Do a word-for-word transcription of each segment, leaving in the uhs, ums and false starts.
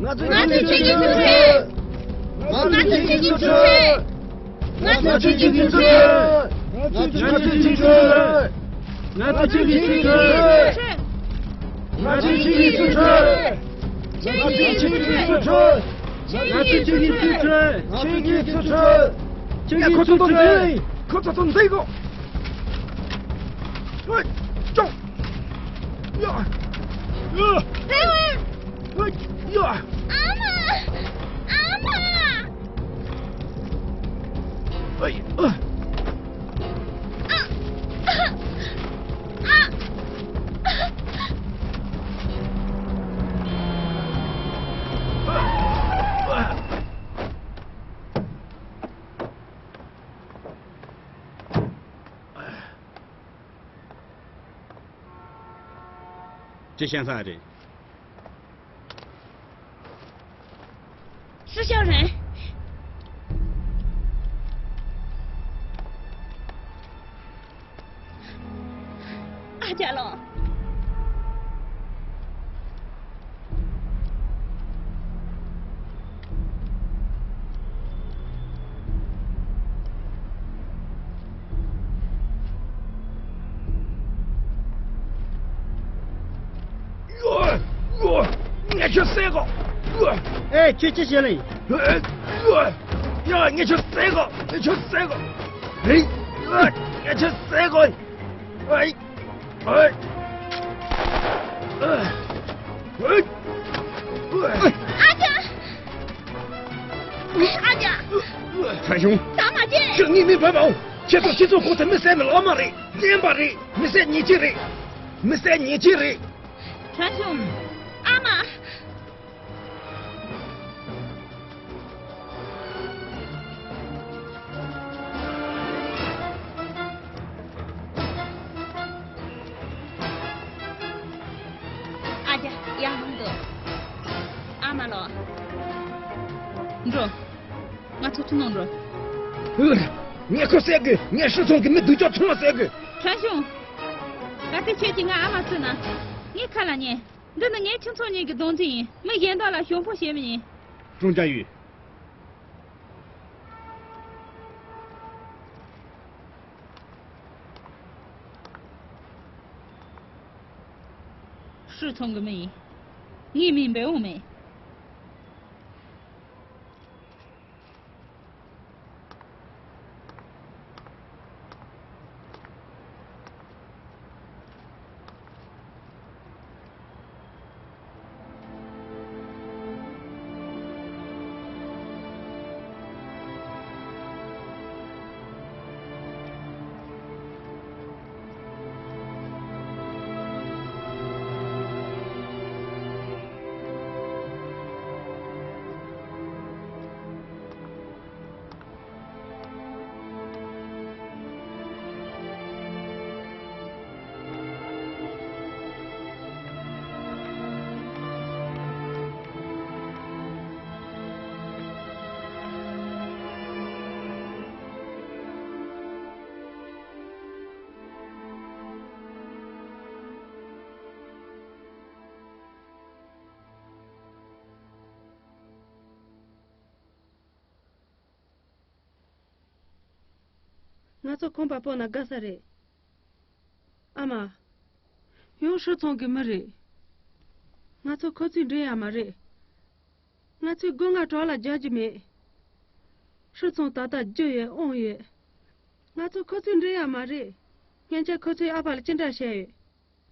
ང་ཚོས་ཁྱེད་ཀྱི་ཚུལ་ཁྲིམས། ང་ཚོས་ཁྱེད་ཀྱི་ཚུལ་ཁྲིམས། ང་ཚོས་ཁྱེད་ཀྱི་ཚུལ་ཁྲིམས། ང་ཚོས་ཁྱེད་ཀྱི་ཚུལ་ཁྲིམས། ང་ཚོས་ཁྱེད་ཀྱི་ཚུལ་ཁྲིམས། ང་ཚོས་ཁྱེད་ཀྱི་ཚུལ་ཁྲིམས། ང་ཚོས་ཁྱེད་ཀྱི་ཚུལ་ཁྲིམས། ཁྱེད་ཀྱི་ཚུལ་ཁྲིམས། ཁྱེད་ཀྱི་ཚུལ་ཁྲིམས། ཁྱེད་ཀྱི་ཚུལ་ཁྲིམས། ཁོ་ཚོ་ཚོ་འདི་གོ། ཨོ། ཅོ། ཡ། ཡ། ཨོ། ཡ། ཨ་མ། ཨ་མ། ཨ། ཨ། ཅི་བྱེད་ས་རེད། སུ་ཤོར་རེད། ཨ་ཅག་ལོ། ཡོ། ཡོ། ངས་ཁྱོད་བསད་གོ། ཡོ། ཨེ། ཁྱོད་ཅི་བྱེད་ལ་ཡིན། ཡོ། ཡ། ངས་ཁྱོད་བསད་གོ། ངས་ཁྱོད་བསད་གོ། ཨེ། ཡོ། ངས་ཁྱོད་བསད་གོ། ཨེ། ཨེ། ཨེ། ཨ་ཅག་ཨ་ཅག་ཁྲ་ཆུང་། ད་མ་བྱེད། ཁྱོད་ངའི་མི་བབ་འོང་། ཁྱེད་ཚོ་སྤྱི་ཚོགས་ཁོངས་སུ་མི་བསད་ནི་ལག་མ་རེད། བརྙན་པ་རེད། མི་བསད་ཉེས་ཅན་རེད། མི་བསད་ཉེས་ཅན་རེད། ཁྲ་ཆུང་། ཨ་མ། ཨ་ཅག་ཡར་ལོངས་དང་། ཨ་མ་ལོ། འགྲོ། ང་ཚོ་ཐུག་ནང་འགྲོ། ངས་ཁོ་བསད་དགོས། ངས་ཧྲི་ཚང་གི་མི་སྡུག་ཅག་ཚང་མ་བསད་དགོས། ཁྲ་ཆུང་། གལ་ཏེ་ཁྱེད་ཀྱིས་ང་ཨ་མ་བརྩིས་ན། ངའི་ཁ་ལ་ཉན། འདི་ནི་ངའི་ཁྱིམ་ཚང་གཉིས་ཀྱི་སྡོམ་རྩིས་ཡིན། མི་གཞན་དག་ལ་ཞུ་ཕོག་བྱེད་མི་ཉན། ཀྲུང་ཅ་ཡུས། ཧྲི་ཚང་གི་མི་ཡིན། ངའི་མིང་འབོད་འོང་མེད། ང་ཚོ་ཁང་པ་སྤོ་ན་དགའ་ས་རེད། ཨ་མ། ཡང་ཧྲི་ཚང་གི་མི་རེད། ང་ཚོ་ཁོ་ཚོས་འདྲེ་ཡ་མ་རེད། ང་ཚོས་སྒོ་ང་བྲག་ལ་རྒྱག་རྒྱུ་མེད། ཧྲི་ཚང་ད་ལྟ་རྒྱུ་ཡོད་དབང་ཡོད། ང་ཚོ་ཁོ་ཚོས་འདྲེ་ཡ་མ་རེད། སྔོན་ཆད་ཁོ་ཚོས་ཨ་ཕ་ལ་ཅི་འདྲ་བྱས་ཡོད།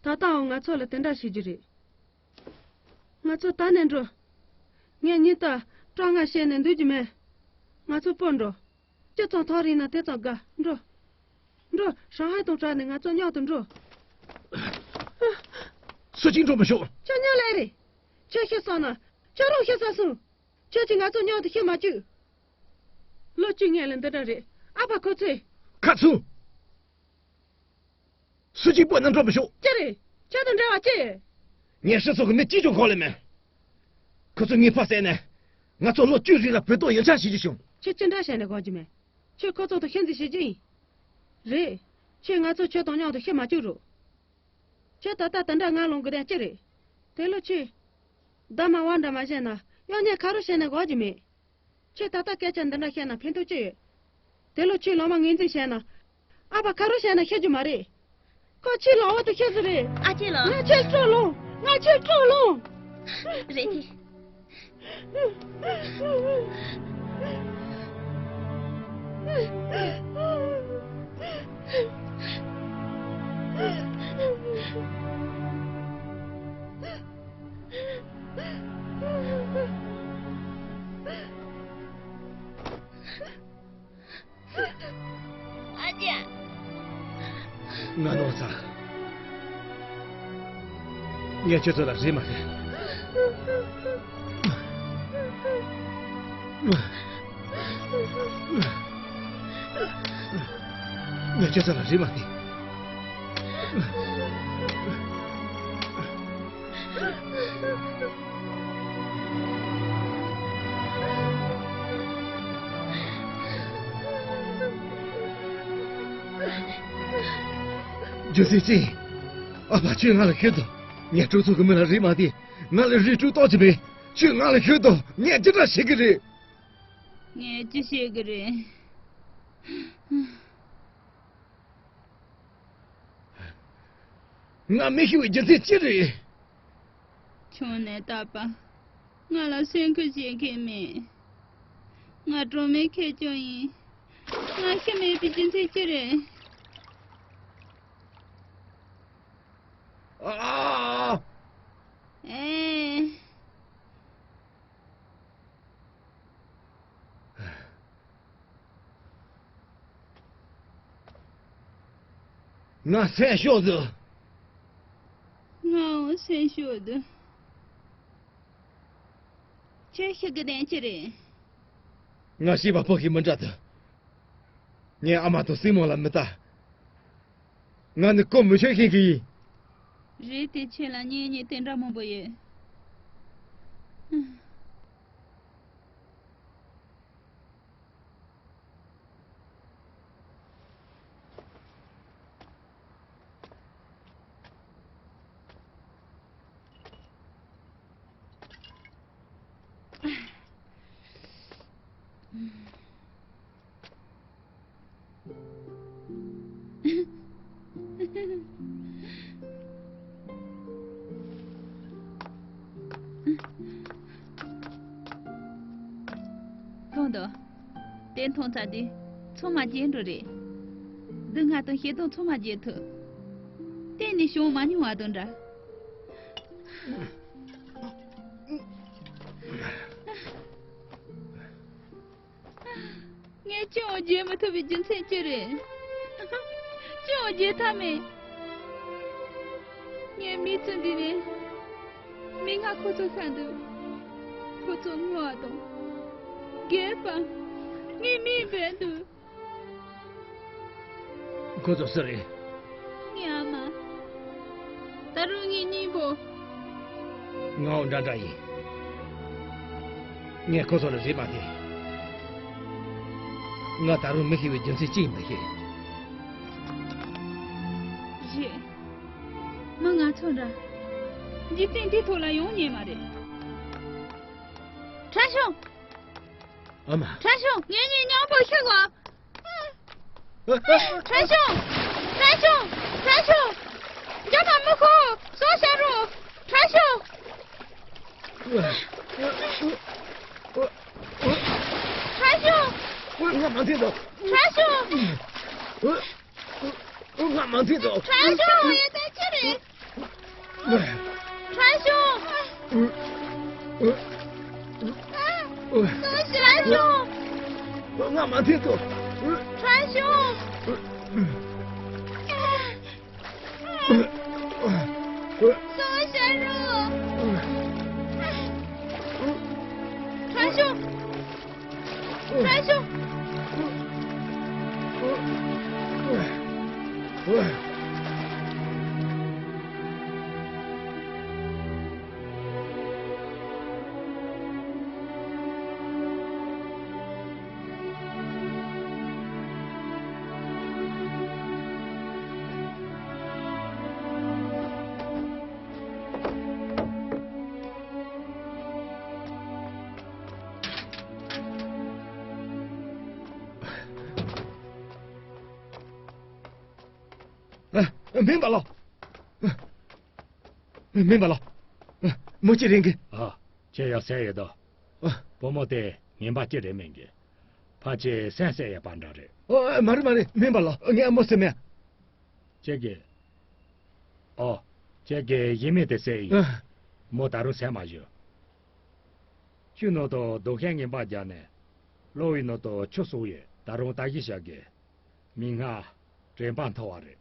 ད་ལྟའང་ང་ཚོ་ལ་དེ་འདྲ་བྱེད་རྒྱུ་རེད། ང་ཚོ་ད་ནས་འགྲོ། ངས་ཉིན་ལྟར་སྐྲག་དངངས་བྱས་ནས་འདུག་རྒྱུ་མེད། ང་ཚོ་སྤོ་འགྲོ། ཅི་ཙམ་ཐག་རིང་ན་དེ་ཙམ་དགའ། འགྲོ། འགྲོ། ཧྲང་ཧའེ་དང་བྲལ་ནས་ང་ཚོ་མཉམ་དུ་འགྲོ། སུ་གཅིག་འགྲོ་མི་ཆོག་ཁྱོད་མཉམ་ལས་རེད། ཁྱོད་ཤི་སོང་ན་ཁྱོད་རང་ཤི་སོང་སོང་། ཁྱོད་ཀྱིས་ང་ཚོ་མཉམ་དུ་ཤི་མ་བཅུག་ལོ་བཅུ་སྔོན་ལ་འདི་འདྲ་རེད། ཨ་ཕ་ཁོ་ཚོས། ཁ་ཚུམ། སུ་གཅིག་པོ་ནང་འགྲོ་མི་ཆོག་ཅི་རེད། ཁྱོད་དང་འབྲེལ་བ་ཅི་ཡོད། ངས་ཧྲི་ཚང་གི་མི་གཅིག་ཀྱང་གོ་ལེ་མེད། ཁོ་ཚོས་ངའི་ཕ་བསད་ནས། ང་ཚོ་ལོ་བཅུ་རིང་ལ་བོད་ཐོག་ཡིག་ཆ་ཞིག་ཞུ་བྱུང་། ཁྱོད་ཅི་འདྲ་བྱས་ནས་གོ་རྒྱུ་མེད། ཁྱོད་ཁོ་ཚོ་དང་ཤི་འཛིན་བྱེད་རྒྱུ་ཡིན། རེད། ཁྱོད་ང་ཚོ་ཁྱོད་དང་མཉམ་དུ་ཤི་མ་བཅུག་རོགས། ཁྱོད་ད་ལྟ་དེ་འདྲ་ངང་ལངས་དགོས་དོན་ཅི་རེད། དེ་ལོ་ཁྱོད། ཟླ་མ་བ་འདྲ་མ་བྱས་ན། གཡོག་ཉལ་ག་རུ་བྱས་ན་དགོས་ཀྱི་མེད། ཁྱོད་ད་ལྟ་སྐད་ཆ་འདི་འདྲ་བཤད་ན་ཕན་ཐོགས་ཅི་ཡོད། དེ་ལོ་ཁྱོད་ལོ་མ་ངོས་འཛིན་བྱས་ན། ཨ་ཕ་ག་རུ་བྱས་ན་ཤེས་རྒྱུ་མ་རེད། ཁོ་ཁྱོད་ལོ་བ་དུ་ཤེས་ཟིན་རེད། ཨ་ཅེ་ལགས། ང་ཁྱོད་སྤྲོ་ལོང་། ང་ཁྱོད་སྤྲོ་ལོང་། རེད་དེ། ཨ་ཅེ། ང་ནོར་ཚར། ངས་ཁྱོད་ཚོ་ལ་རེ་མ་ལྟོས། ངས་ཁྱོད་ཚོ་ལ་རེ་མ་ལྟོས། རྒྱུ་མཚན་ཅི་ཡིན། ཨ་ཕ་ཁྱོད་ང་ལ་ཤོད་དང་། ངས་གྲོས་ཚོགས་ཀྱི་མི་ལ་རེ་མ་ལྟོས། ང་ལ་རེ་གྲོས་གཏོང་གི་མེད། ཁྱོད་ང་ལ་ཤོད་དང་། ངས་ཅི་འདྲ་བྱེད་ཀྱི་རེད། ངས་ཅི་བྱེད་ཀྱི་རེད། ང་མི་ཤི་བའི་རྒྱུ་མཚན་ཅི་རེད། ཆུང་ནས་ད་བར་ང་ལ་སེམས་ཁུར་བྱེད་མཁན་མེད། ང་གྲོགས་མེད་ཁེར་རྐྱང་ཡིན། ང་ཤི་མེད་པའི་རྒྱུ་མཚན་ཅི་རེད། ཨ། ཨེ། ང་སེམས་ཤོར་འདུག་ངའང་སེམས་ཤོར་འདུག་ཁྱོད་ཤི་གི་དོན་ཅི་རེད། ང་ཤེས་པ་ཕོ་ཞིག་མི་འདྲ་འདུག་ངའི་ཨ་མ་དང་སྲིང་མོ་ལ་མི་ལྟ། ང་ནི་ཀོ་མི་ཆོད་མཁན་ཞིག་ཡིན། རེད་དེ། ཁྱེད་ལ་གཉེན་ཉེ་དེ་འདྲ་མང་པོ་ཡོད། ལྷུང་དོ། དེ་མཐོང་ཚར་དུས་ཚང་མ་བརྗེད་འགྲོ་རེད། སྡུག་བསྔལ་དང་ཞེ་སྡང་ཚང་མ་བརྗེད་ཐུབ། གཏན་ནས་བྱུང་མ་མྱོང་བ་དང་འདྲ། ངས་ཅི་ཡང་བརྗེད་མི་ཐུབ་པའི་རྒྱུ་མཚན་ཅི་རེད། ཅི་ཡང་བརྗེད་ཐབས་མེད། ངས་མིག་བཙུམས་འདི་ནས་མི་ལྔ་ཁོ་ཚོ་ཤར་འདུག་ཁོ་ཚོ་ངུ་བ་དང་། སྒེར་པ། ངའི་མིག་འབེན་འདུག་ཁོ་ཚོ་སུ་རེད། ངའི་ཨ་མ། ད་རུང་ངའི་སྙིང་པོ། ངའང་འདྲ་འདྲ་ཡིན། ངས་ཁོ་ཚོ་ལ་རེ་མ་ལྟོས། ང་ད་རུང་མི་ཤི་བའི་རྒྱུ་མཚན་ཅི་ཡིན་མི་ཤེས། རེད། མི་ང་ཚོ་འདྲ། འཇིག་རྟེན་འདིའི་ཐོག་ལ་ཡོང་ཉན་མ་རེད། ཁྲ་ཤོང་། ཨ་མ། ཁྲ་ཤོང་། ངེད་གཉིས་མཉམ་པོ་ཤི་གོ། ཁྲ་ཤོང་། ཁྲ་ཤོང་། ཁྲ་ཤོང་། རྒྱ་མ་མི་ཁོ། སོ་ཤ་རུ། ཁྲ་ཤོང་། ཁྲ་ཤོང་། ང་མ་འཐེན་དོ། ཁྲ་ཤོང་། ང་མ་འཐེན་དོ། ཁྲ་ཤོང་། ཡོད་ད་ཅི་རེད། ཁྲ་ཤོང་། ཁྲ་ཤོང་། ང་མ་འཐེན་དོ། ཁྲ་ཤོང་། སོ་ཤ་རུ། ཁྲ་ཤོང་། ཁྲ་ཤོང་། མིན་པ་ལོ། མིན་པ་ལོ། མོ་ཅི་རེད་གི། ཨ། ཁྱེད་ཡག་སེ་ཡོད་དོ། ཨ། བུ་མོ་དེ་ངན་པ་ཅི་རེད་མིན་གི། ཕལ་ཆེར་སེམས་སེ་ཡོད་པ་འདྲ་རེད། ཨོ། མ་རེད་མ་རེད། མིན་པ་ལོ། ངས་མོ་སེམས་མེད། ཁྱེད་ཀྱིས། ཨོ། ཁྱེད་ཀྱིས་ཡིན་མིན་དེ་སེ་ཡིན། ཨ། མོ་ད་རུང་སེམས་མ་བཞུ། ཆུ་ནང་དུ་རྡོ་ཤིང་ངན་པ་བརྒྱབ་ནས། གློ་བའི་ནང་དུ་ཆུ་བསུབས་ཡོད། ད་རུང་ལྟ་ཞིབ་བྱ་དགོས། མིག་སྔར་དྲན་པ་འཐོར་བ་རེད།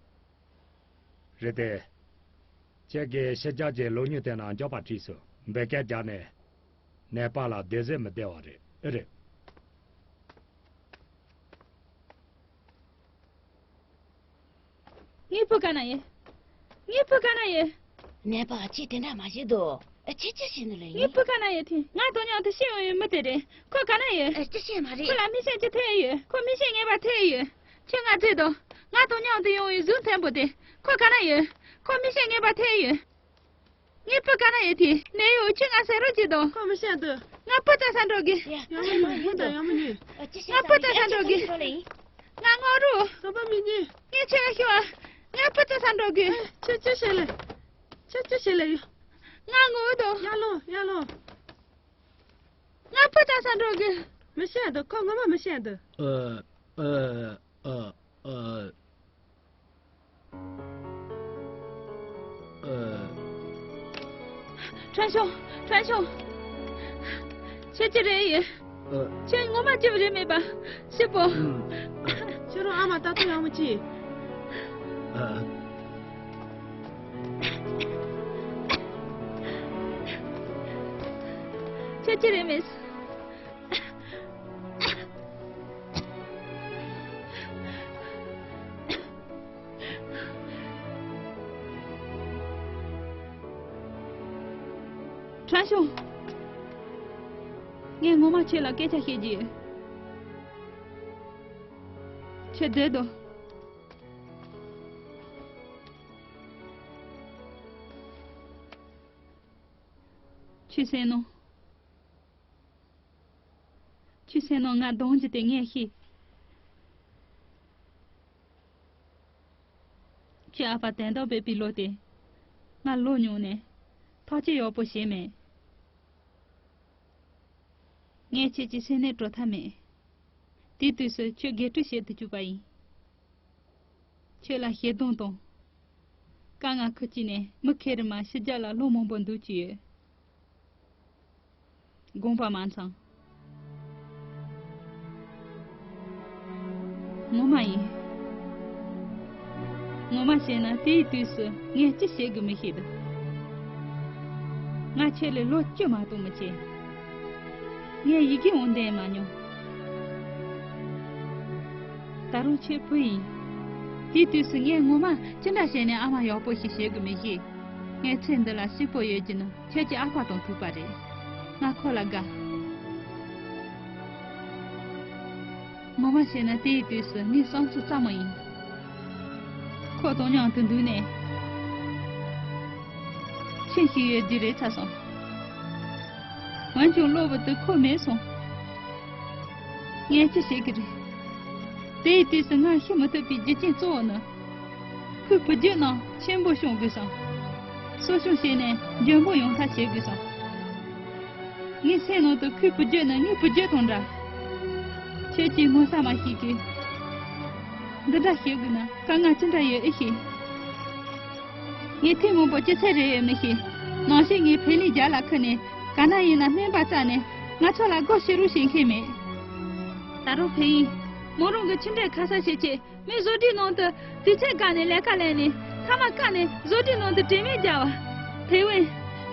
རེད་དེ། ཁྱེད་ཀྱིས་ཕྱི་རྒྱལ་གྱི་ལོ་ཉུང་དེ་ནང་འཇོག་པ་བྲིས་སོང་། འབོད་སྐད་རྒྱག་ནས། ནད་པ་ལ་བདེ་གཟུགས་མི་བདེ་བ་རེད། ཨེ་རེད། ངའི་བུ་ག་ན་ཡོད། ངའི་བུ་ག་ན་ཡོད། ནད་པ་ཁྱེད་དེ་འདྲ་མ་བྱེད་དོ། ཨ། ཁྱེད་ཅི་བྱེད་ནི་ལེ། ངའི་བུ་ག་ན་ཡོད་དེ། ང་དང་མཉམ་དུ་ཤི་ཡོང་བའི་མི་དེ་རེད། ཁོ་ག་ན་ཡོད། ཨ། ཅི་བྱེད་མ་རེད། ཁོ་ལ་མིག་ཤེལ་ཅིག་ཐེབས་ཡོད། ཁོ་མིག་ཤེལ་ངན་པ་ཐེབས་ཡོད། ཁྱོད་ང་བྲིས་དང་། ང་དང་མཉམ་དུ་ཡོང་བའི་གཟུགས་མཐོན་པོ་དེ། ཁོ་ག་ན་ཡོད། ཁོ་མིག་ཤེལ་ངན་པ་ཐེབས་ཡོད། ངའི་བུ་ག་ན་ཡོད་དེ། ནད་གཡོག་ཁྱོད་ང་ཟེར་རོགས་གྱིས་དང་། ཁོ་མི་ཤེས་འདུག་ང་བུ་ལྟ་ས་འགྲོ་གི། ཡ། ཡ། ཡ། ཡ། ཡ། ཡ། ཡ། ཡ། ཡ། ང་བུ་ལྟ་ས་འགྲོ་གི། ཨ། ཅི་བྱེད། ང་བུ་ལྟ་ས་འགྲོ་གི། ང་ངོ་རུ། སོ་པ་མི་ཉན། ངས་ཁྱོད་ཤོག་ང་བུ་ལྟ་ས་འགྲོ་གི། ཨ། ཁྱོད་ཅི་བྱེད་ལེ། ཁྱོད་ཅི་བྱེད་ལེ་ཡོད། ང་ངོ་དོ། ཡར་ལོངས། ཡར་ལོངས། ང་བུ་ལྟ་ས་འགྲོ་གི། མི་ཤེས་འདུག་ཁོ་ངོ་མ་མི་ཤེས་འདུག་ཨ། ཨ། ཨ། ཨ། ཨ། ཁྲན་ཤོ། ཁྲན་ཤོ། ཁྱེད་ཅི་རེད་ཡིན། ཨ། ཁྱེད་ངོ་མ་སྐྱིད་པོ་རེད་མེད་པ། སྐྱིད་པོ། ཨུམ། ཁྱེད་རང་ཨ་མ་ལྟ་ཚུལ་ཡག་མོ་གྱིས། ཨ། ཁྱེད་ཅི་རེད་མེད། ཁྲན་ཤོ། ངས་ངོ་མ་ཁྱེད་ལ་སྐད་ཆ་བཤད་རྒྱུ་ཡོད། ཁྱེད་བསྡད་དོ། ཁྱེད་སེམས་ནང་། ཁྱེད་སེམས་ནང་ང་གདོང་གི་དེ་ངས་ཤེས། ཁྱེད་ཨ་ཕ་དན་རྟགས་སྤེལ་པའི་ལོ་དེ། ང་ལོ་ཉུང་ནས་ཐག་གཅོད་ཡག་པོ་བྱས་མེད། ངས་ཁྱེད་ཀྱི་སེམས་ནད་སྤྲོད་ཐབས་མེད། དེའི་དུས་སུ་ཁྱོད་དགེ་ཕྲུག་བྱེད་དུ་བཅུག་པ་ཡིན། ཁྱོད་ལ་ཞེ་སྡང་དང་། དཀའ་ངལ་ཁུར་གྱི་ནས་མི་ཁེར་མ་ཕྱི་རྒྱལ་ལ་ལོ་མང་པོ་འདུག་ཀྱི་ཡོད། དགོངས་པ་མ་ཚོམ། ངོ་མ་ཡིན། ངོ་མ་བཤད་ན་དེའི་དུས་སུ་ངས་ཅི་བྱེད་དགོས་མི་ཤེས་འདུག་ང་ཁྱེད་ལས་ལོ་བཅུ་མ་གཏོགས་མི་བྱེད། ངས་ཡི་གེ་འོང་བསྡད་མ་མྱོང་། ད་རུང་ཁྱེད་བུ་ཡིན། དེའི་དུས་སུ་ངས་ངོ་མ་ཅི་འདྲ་བྱས་ནས་ཨ་མ་ཡག་པོ་ཞིག་བྱེད་དགོས་མི་ཤེས། ངའི་ཚེ་འདི་ལ་སྐྱིད་པོ་ཡོད་རྒྱུ་ནི་ཁྱེད་ཀྱི་ཨ་ཕ་དང་ཐུག་པ་རེད། ང་ཁོ་ལ་དགའ། ངོ་མ་བཤད་ན་དེའི་དུས་སུ་ངའི་བསམ་ཚུལ་རྩ་མོ་ཡིན། ཁོ་དང་མཉམ་དུ་འདུག་ནས། ཁྱིམ་ཞིག་ཡོད་རྒྱུ་རེད་ཚར་སོང་། འོན་ཀྱང་གློ་བུར་དུ་ཁོ་མེད་སོང་། ངས་ཅི་བྱེད་ཀྱི་རེད། དེའི་དུས་སུ་ང་ཤི་མི་ཐུབ་པའི་རྒྱུ་རྐྱེན་གཙོ་བོ་ནི། ཁོའི་བུ་རྒྱུད་རྣམས་ཆེན་པོ་བྱུང་དགོས་སམ། གསོ་སྐྱོང་བྱས་ནས་འཇོན་པོ་ཡོང་ཐབས་བྱེད་དགོས་སམ། ངའི་སེམས་ནང་དུ་ཁོའི་བུ་རྒྱུད་ནི་ངའི་བུ་རྒྱུད་དང་འདྲ། ཁྱེད་ཀྱིས་ངོ་ཚ་མ་ཤེས་ཀི། འདི་འདྲ་བྱེད་དགོས་ན་དཀའ་ངལ་ཅི་འདྲ་ཡོད་ཨེ་ཤེས། ངས་ཐེངས་མང་པོ་ཅི་ཚད་རེད་ཡོད་མི་ཤེས། ནང་བཞིན་ངས་ཕེ་ལི་རྒྱ་ལ་ཁུར་ནས་ག་ན་ཡིན་ན་སྨན་པ་བཙལ་ནས་ང་ཚོ་ལ་སྒོ་ཕྱེ་རོགས་བྱེད་མཁན་མེད། ད་རུང་ཕེ་ཡིན། མོ་རང་གི་ཆུ་འབྲས་ཁ་ས་བྱེད་ཆེད་མི་བཟོ་གྲྭའི་ནང་དུ་དུས་ཚོད་བཀག་ནས་ལས་ཀ་ལས་ནས་མཐའ་མ་བཀག་ནས་བཟོ་གྲྭའི་ནང་དུ་དྲན་མེད་བརྒྱབ་པ། ཐེ་ཝན།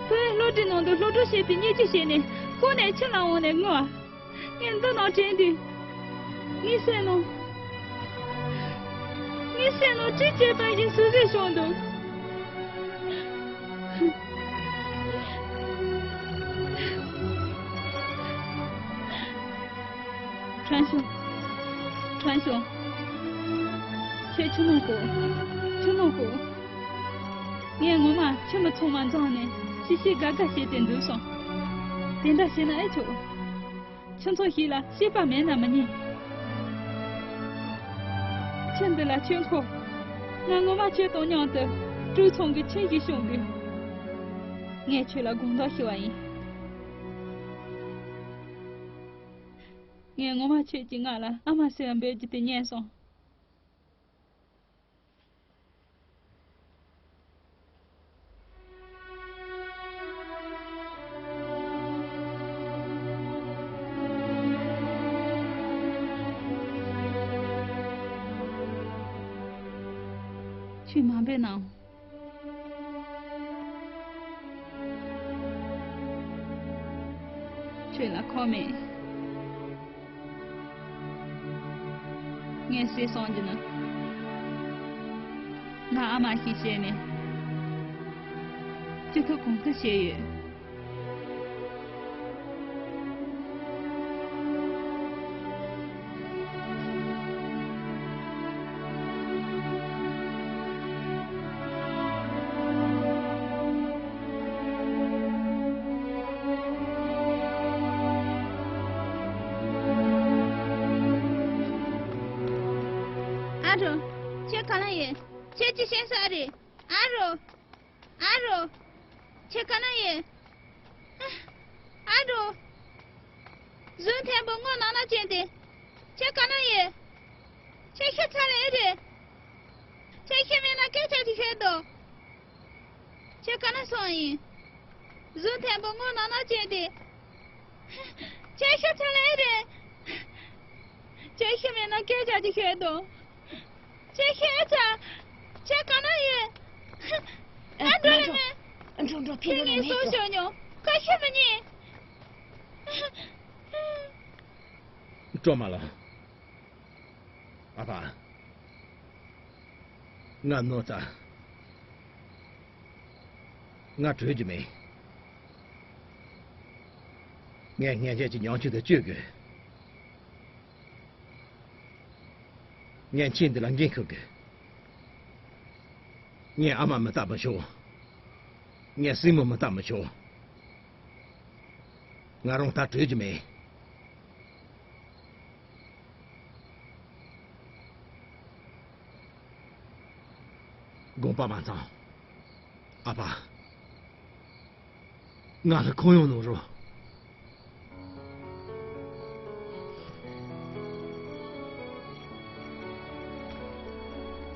ཕུ་བོས་སློབ་གྲྭའི་ནང་དུ་སློབ་ཕྲུག་བྱེད་པའི་བརྙས་བཅོས་བྱས་ནས་ཁོང་ནས་ཆུ་ལ་འོང་ནས་ངུ་བ། ངས་འདི་ནང་དྲན་དུས། ངའི་སེམས་ནང་། ངའི་སེམས་ནང་དྲིན་ཆེ་པ་ཞིག་སུ་རེ་བྱུང་འདུག་ཁྲན་ཤོ། ཁྲན་ཤོ། ཁྱེད་ཆུ་ནང་ཤོག་ཆུ་ནང་ཤོག་ངས་ངོ་མ་ཁྱིམ་མི་ཚང་མ་འཛོམས་ནས་ཤི་ཤི་དགའ་དགའ་བྱས་ཏེ་འདུག་སོང་། དེ་འདྲ་བྱས་ན་ཨེ་ཆོག་ཁྱིམ་ཚང་ཞིག་ལ་སྐྱིད་པ་མེད་ན་མི་ཉན། ཁྱིམ་འདི་ལ་ཆོས་འཁོར། ང་ངོ་མ་ཁྱེད་དང་མཉམ་དུ་ཀྲུའུ་ཚང་གི་ཁྱིམ་ཞིག་སྲུང་དགོས། ངས་ཁྱོད་ལ་དགོངས་དག་ཞུ་བ་ཡིན། ངས་ངོ་མ་ཁྱེད་ཀྱིས་ང་ལ་ཨ་མ་ཟེར་བ་འབོད་རྒྱུ་དེ་ཉན་སོང་། ཁྱོད་མ་འབོད་ནའང་། ཁྱོད་ལ་ཁོམ་མེད། ངས་སུས་གསུངས་རྒྱུ་ན། ང་ཨ་མ་ཞིག་བྱས་ནས་ཅི་ཐུབ་གང་ཐུབ་བྱས་ཡོད། ཨ་རོ། ཁྱེད་ག་ན་ཡོད། ཁྱེད་ཅི་ཤེས་ས་རེད། ཨ་རོ། ཨ་རོ། ཁྱེད་ག་ན་ཡོད། ཨ་རོ། གཟུགས་མཐོན་པོ་སྔོ་ནག་ནག་ཅན་དེ། ཁྱེད་ག་ན་ཡོད། ཁྱེད་ཤི་ཚར་ལེ་རེད། ཁྱེད་ཤི་མེད་ན་སྐད་ཆ་ཅིག་ཤོད་དོ། ཁྱེད་ག་ན་སོང་ཡིན། གཟུགས་མཐོན་པོ་སྔོ་ནག་ནག་ཅན་དེ། ཁྱེད་ཤི་ཚར་ལེ་རེད། ཁྱེད་ཤི་མེད་ན་སྐད་ཆ་ཅིག་ཤོད་དོ། ཁྱེད་ཤི་ཨེ་ཚ། ཁྱེད་ག་ན་ཡོད། ཨ་འགྲོ་ལེ་མེད། འགྲོ་འགྲོ། ཕི་ཁྱེད་འགྲོ་ལེ་ངས་མེད་སོ་ཤོད་མྱོང་། ཁ་ཤི་མི་ཉན། སྤྲོ་མ་ལ། ཨ་ཕ། ང་ནོར་ཚར། ང་བྲོས་རྒྱུ་མེད། ངས་ངན་སྐྱེས་ཀྱི་ཉམ་ཆུང་དེ་གཅོད་དགོས། ངས་ཁྱིམ་འདི་ལ་འགན་འཁུར་དགོས། ངས་ཨ་མ་མི་རྟག་པ་ཤོག་ངས་སྲིང་མོ་མི་རྟག་པ་ཤོག་ང་རང་ད་བྲོས་རྒྱུ་མེད། དགོངས་པ་མ་ཚོམ། ཨ་ཕ། ང་ལ་ཁོམ་ཡོང་གནང་རོགས།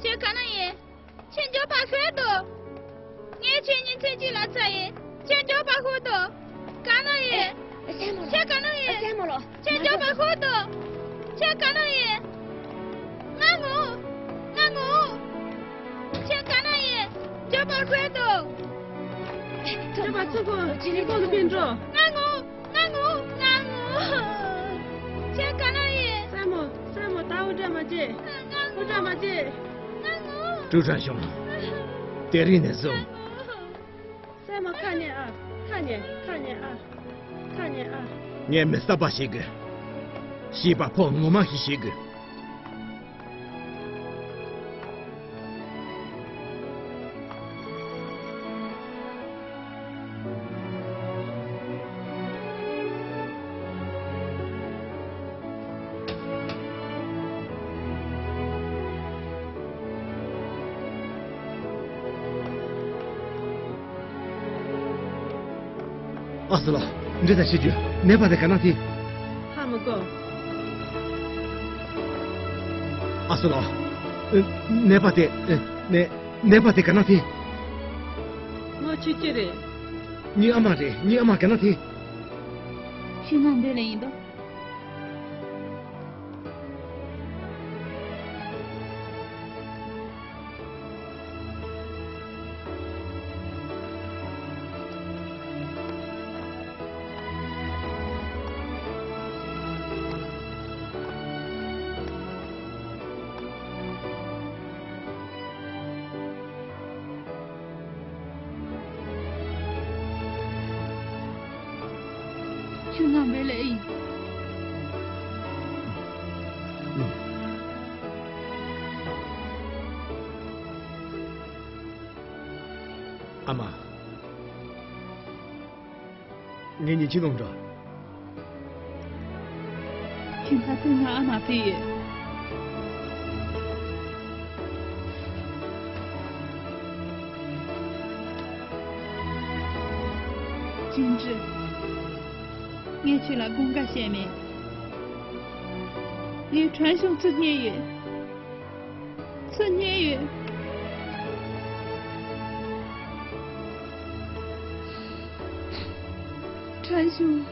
ཁྱེད་ག་ན་ཡོད། ཁྱེད་མགྱོགས་པར་ཤོད་དོ། ངས་ཁྱེད་གཉིས་ཚེ་གཅིག་ལ་འཚོལ་ཡིན། ཁྱེད་མགྱོགས་པར་ཤོད་དོ། ག་ན་ཡོད། ཨེ། སྲས་མོ་ལགས། ཁྱེད་ག་ན་ཡོད། ཨེ། སྲས་མོ་ལགས། ཁྱེད་མགྱོགས་པར་ཤོད་དོ། ཁྱེད་ག་ན་ཡོད། ང་ངུ། ང་ངུ། ཁྱེད་ག་ན་ཡོད། མགྱོགས་པར་ཤོད་དོ། ཨེ། ཁྱེད་པ་ཚུར་ཁོ་ཇི་ལི་ཁོང་དུ་ཕན་འགྲོ། ང་ངུ། ང་ངུ། ང་ངུ། ཁྱེད་ག་ན་ཡོད། སྲས་མོ། སྲས་མོ། ད་འུར་སྒྲ་མ་བྱེད། ང་ངུ། འུར་སྒྲ་མ་བྱེད། ང་ངུ། ཀྲུའུ་ཧྲན་ཞང་། དེ་རིང་ནས་བཟུང་། ང་ངུ། སྲས་མོ་ཁ་ཉན་ཨ། ཁ་ཉན། ཁ་ཉན་ཨ། ཁ་ཉན་ཨ། ངས་མི་རྟག་པ་བྱེད་དགོས། ཤེས་པ་ཕོ་ངོ་མ་ཞིག་བྱེད་དགོས། ཨ་སུ་ལགས། འདྲི་ད་བྱེད་རྒྱུ། ནད་པ་དེ་ག་ན་ཐི། ཧ་མི་གོ། ཨ་སུ་ལགས། ཨ། ནད་པ་དེ། ཨ། ནད། ནད་པ་དེ་ག་ན་ཐི། ངོ་ཆོད་ཀྱི་རེད། ངའི་ཨ་མ་རེད། ངའི་ཨ་མ་ག་ན་ཐི། ཤི་ང་འདི་ལ་ཡིན་དོ། ཁྱོད་ང་མེད་ལེ་ཨེ་ཡིན། ཨ་མ། ངེད་གཉིས་ཅི་གནང་འདྲ། ཁྱོད་ད་ལྟ་ང་ཨ་མ་ཕེ་ཡོད། ཅིན་ཀྲི། ངས་ཁྱོད་ལ་དགོངས་འགལ་བྱས་མེད། ངས་ཁྲན་ཞུང་འཚོལ་སྙིང་ཡོད། འཚོལ་སྙིང་ཡོད། ཁྲན་ཞུང་།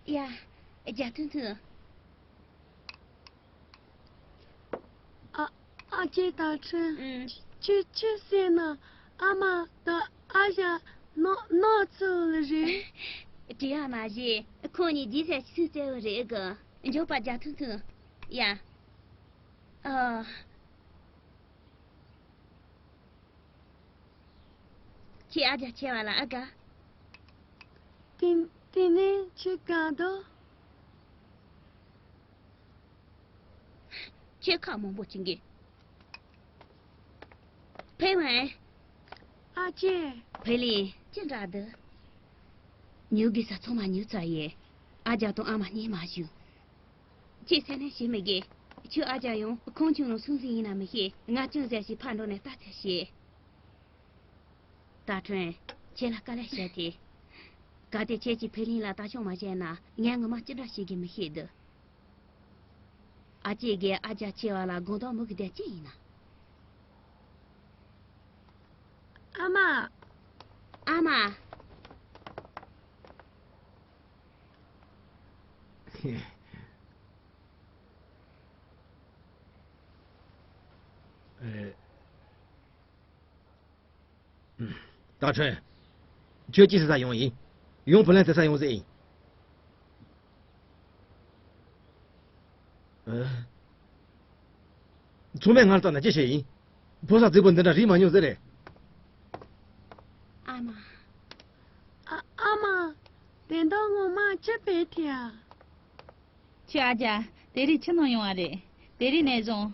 ཡ། རྒྱ་ཐུང་ཐུང་། ཨ། ཨ་ཅེ་དང་ཁྲུན། ཨུམ། ཁྱོད་ཁྱོད་ཟེར་ན་ཨ་མ་དང་ཨ་ཞང་ནག་ནག་ཚུ་ལ་རེད། དྲི་ཡ་མ་རེད། ཁོང་གཉིས་རྗེས་ཟ་ཆུ་ཚོད་བཙལ་བ་རེད་གི། མགྱོགས་པ་རྒྱ་ཐུང་ཐུང་། ཡ། ཨ། ཁྱེད་ཨ་ཅག་ཆེ་བ་ལ་ཨ་དགའ། དེ་དེ་ནས་ཁྱེད་དགའ་འདུག་ཁྱེད་ཁ་མང་པོ་བྱིན་གི། ཕེ་ཝན། ཨ་ཅེ། ཕེ་ལིན་ཅི་འདྲ་འདུག་ཉོ་དགོས་ས་ཚང་མ་ཉོས་ཚར་ཡིན། ཨ་ཅག་དང་ཨ་མ་གཉིས་མ་བཞུགས། ཁྱེད་སེམས་ནད་བྱེད་མི་དགོས། ཁྱོད་ཨ་ཅག་ཡང་ཁོང་ཆུང་ལ་སུན་སུན་ཡིན་ན་མི་ཤེས། ང་ཅུང་ཟད་ཞིག་ཕར་འགྲོ་ནས་ལྟ་ཚར་ཤེས། ཏ་ཁྲོན། ཁྱེད་ལ་དཀའ་ལས་བྱས་ཏེ། གལ་ཏེ་ཁྱེད་ཀྱིས་ཕེ་ལིན་ལ་ལྟ་སྐྱོང་མ་བྱས་ན་ངས་ངོ་མ་ཅི་འདྲ་བྱེད་དགོས་མི་ཤེས་འདུག་ཨ་ཅེ་གིས་ཨ་ཅག་ཆེ་བ་ལ་དགོངས་དག་མོས་གི་དེ་ཅི་ཡིན་ན། ཨ་མ། ཨ་མ། ཨེ། ཏ་ཁྲོན། ཁྱོད་ཅི་ཟེར་ས་ཡོང་ཡིན། ཡང་བུ་ལོན་སྟེར་ས་ཡོང་ཟེར་ཡིན། ཨེ། ཚང་མས་ང་ལ་ལྟ་ན་ཅི་བྱེད་ཡིན། ཕོ་གསར་རྫིག་པོ་འདི་འདྲ་རིག་མ་མྱོང་ཟེར་རེད། ཨ་མ། ཨ་ཨ་མ། དེ་འདྲ་ངོ་མ་ཅི་བྱེད་ཐལ། ཁྱོད་ཨ་ཅག་དེ་རིང་ཁྱིམ་ནང་ཡོང་བ་རེད། དེ་རིང་ནས་བཟུང་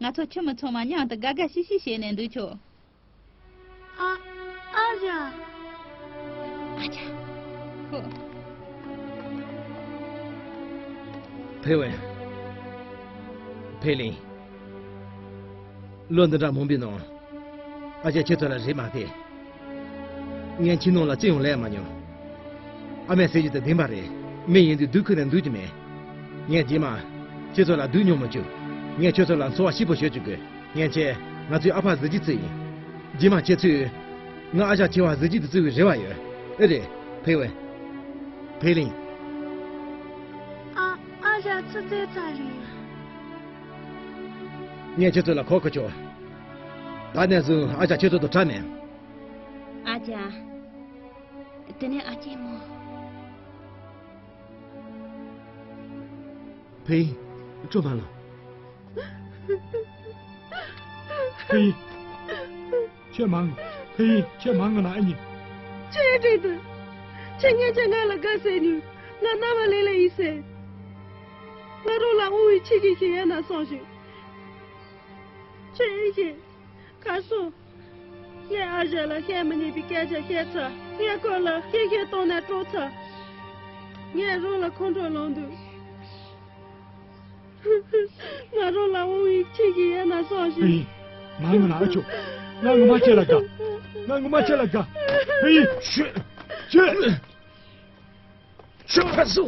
ང་ཚོ་ཁྱིམ་མི་ཚང་མ་མཉམ་དུ་དགའ་དགའ་ཤིག་ཤིག་བྱས་ནས་འདུག་ཆོག་ཨ། ཨ་ཅག་ཨ་ཅག་ཧོ། ཕེ་ཝན། ཕེ་ལིན། ལོ་འདི་འདྲ་མང་པོའི་ནང་ཨ་ཅག་ཁྱེད་ཚོ་ལ་རེ་མ་ཐེ། ངས་ཁྱིམ་ནང་ལ་ཅི་ཡང་ལས་མ་མྱོང་། ཨ་མས་ཟེར་རྒྱུ་དེ་བདེན་པ་རེད། མི་ཡིན་དུས་སྡུག་ཁུར་ནས་འདུག་རྒྱུ་མེད། ངས་རྗེས་མ་ཁྱེད་ཚོ་ལ་སྡུག་མྱོང་མི་བཅུག་ངས་ཁྱེད་ཚོ་ལ་འཚོ་བ་སྐྱིད་པོ་བྱེད་བཅུག་གི། ངས་ཁྱེད་ང་ཚོའི་ཨ་ཕ་གཟི་བརྗིད་བརྩི་ཡིན། རྗེས་མ་ཁྱེད་ཚོས་ང་ཨ་ཅག་ཆེ་བ་གཟི་བརྗིད་དུ་བརྩི་བའི་རེ་བ་ཡོད། ཨེ་རེད། ཕེ་ཝན། ཕེ་ལིན། ཨ། ཨ་ཅག་ཆུ་ཚོད་ཚར་རེད། ངས་ཁྱེད་ཚོ་ལ་གོ་གི་ཆོག་ད་ནས་བཟུང་ཨ་ཅག་ཁྱེད་ཚོ་དང་ཁྲལ་མེད། ཨ་ཅག་དེ་ནས་ཨ་ཅེ་མོ། ཕེ་ཡིན། སྤྲོ་མ་ལ། ཕེ་ཡིན། ཁྱེད་མང་། ཕེ་ཡིན། ཁྱེད་མང་ང་ན་ཨ་ནི། ཁྱེད་འདྲེ་དུ། ཁྱེད་ངས་ཁྱེད་ང་ལ་དགའ་ཟེར་ཉུ། ང་རྣ་བ་ལེ་ལེ་ཡིན་ཟེར། ང་རང་ལ་དབང་བའི་ཆེད་ཀྱི་ཞིག་ཡང་ན་སོང་ཞིག་ཁྱེད་ཨེ་ཤེས། ཁ་སོ། ངས་ཨ་ཞང་ལ་བཤད་མི་ཉན་པའི་སྐད་ཆ་བཤད་ཚར། ངས་ཁོ་ལ་སྐད་ཆ་བཏང་ནས་སྤྲོ་ཚར། ངས་རང་ལ་ཁོང་ཁྲོ་ལངས་འདུག་ང་རང་ལ་དབང་བའི་ཆེད་ཀྱི་ཡན་ན་སོང་ཞིག་ཕེ་ཡིན། ང་ངོ་ན་ཨ་ཆོ། ང་ངོ་མ་ཁྱེད་ལ་དགའ། ང་ངོ་མ་ཁྱེད་ལ་དགའ། ཕེ་ཡིན། ཤོད། ཤོད། ཤོད། ཁ་སོ།